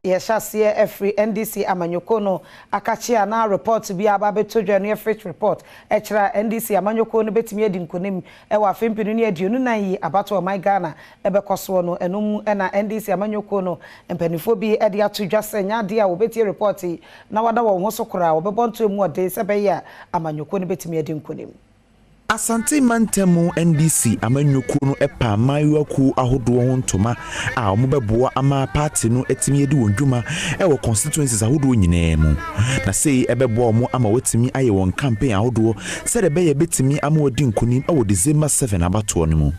Yɛhyɛ aseɛ afiri NDC amanyɔkuo no akakye a na report bi aba abɛtɔ dwa no yɛ fitch report ɛkyerɛ a NDC amanyɔkuo no bɛtumi adi nkonim ɛwɔ afe 2024 yi abatoɔ ɔman Ghana ɛbɛkɔ soɔ no. Ɛno mu ɛna NDC amanyɔkuo no mpanimfoɔ bi de ato dwa sɛ nyɛ adeɛ a wɔbɛtie report yi na wada wɔn ho so koraa, wɔbɛbɔ nto mu ɔden sɛ ɛbɛyɛ a amanyɔkuo no bɛtumi adi nkonim. Asante mantam mu NDC amanyɔkuo no pa mmaayewa kuo ahodoɔ ho ntoma a wɔbɛboa ama party no atumi adi wɔn dwuma wɔ constituencies ahodoɔ nyinaa mu, na sei ɛbɛboa wɔn ama wɔatumi ayɛ wɔn campaign ahodoɔ sɛdeɛ ɛbɛyɛ bɛtumi ama wɔadi nkonim wɔ December 7 abatoɔ no mu.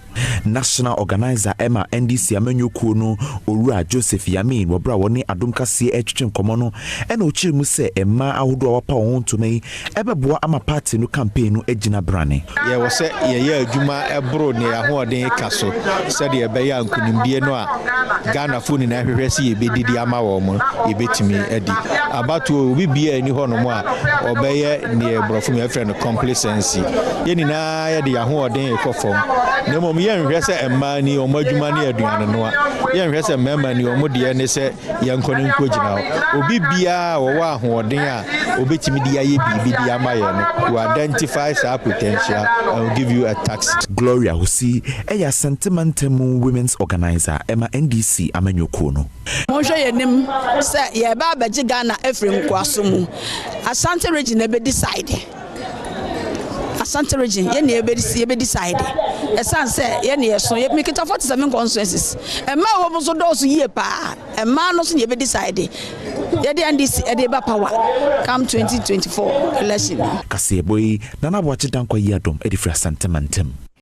National organizer ɛma NDC amanyɔkuo no, Owura Joseph Yamin, wɔ berɛ a wɔne Adom Kaseɛ ɛretwetwe nkɔmmɔ no, ɛna ɔkyerɛ mu sɛ mmaa ahodoɔ a wɔapa wɔn ho ntoma yi ɛbɛboa ama party no campaign no agyina brane. Yɛwɔ sɛ yɛyɛ adwuma ɛboro nea ahoɔden ka so sɛdeɛ ɛbɛyɛ a nkonimdie no a Ghanafoɔ nyinaa hwehwɛ sɛ yɛbɛdidi ama wɔn mo, yɛbɛtumi adi. Abatoɔ, obi biara ni hɔnom a ɔbɛyɛ neɛ borɔfo mu yɛfrɛ no complacency. Yɛn nyinaa yɛde yɛn ahoɔden rekɔ fam, na mmom yɛnhwɛ sɛ mmaa ni wɔn adwuma ne aduane noa, yɛnhwɛ sɛ mmarima ni wɔn deɛ ne sɛ yɛnkɔ ne nkɔ gyina hɔ. Obi biara a wɔwɔ ahoɔden a obɛtumi de ayɛ biribi de ama yɛn no, we identify saa potential and we give you a task. Gloria Husi ɛyɛ Asante mantam mu women's organizer ɛma NDC amanyɔkuo no. Monhwɛ yɛnim sɛ yɛreba abɛgye Ghana afiri nkoaso mu. Asante Region na ɛbɛdecide. Asante Region, yɛne yɛbɛdecide, ɛsiane sɛ yɛne yɛso mekita 47 constituencies. Mmaa wɔ mu nso dɔɔso yie paa. Mmaa no nso na yɛbɛdecide yɛde NDC ɛde ba power come 2024 election. Kaseɛbɔ yi, Nana Aboakye Dankwa yi Adom de firi Asante mantam.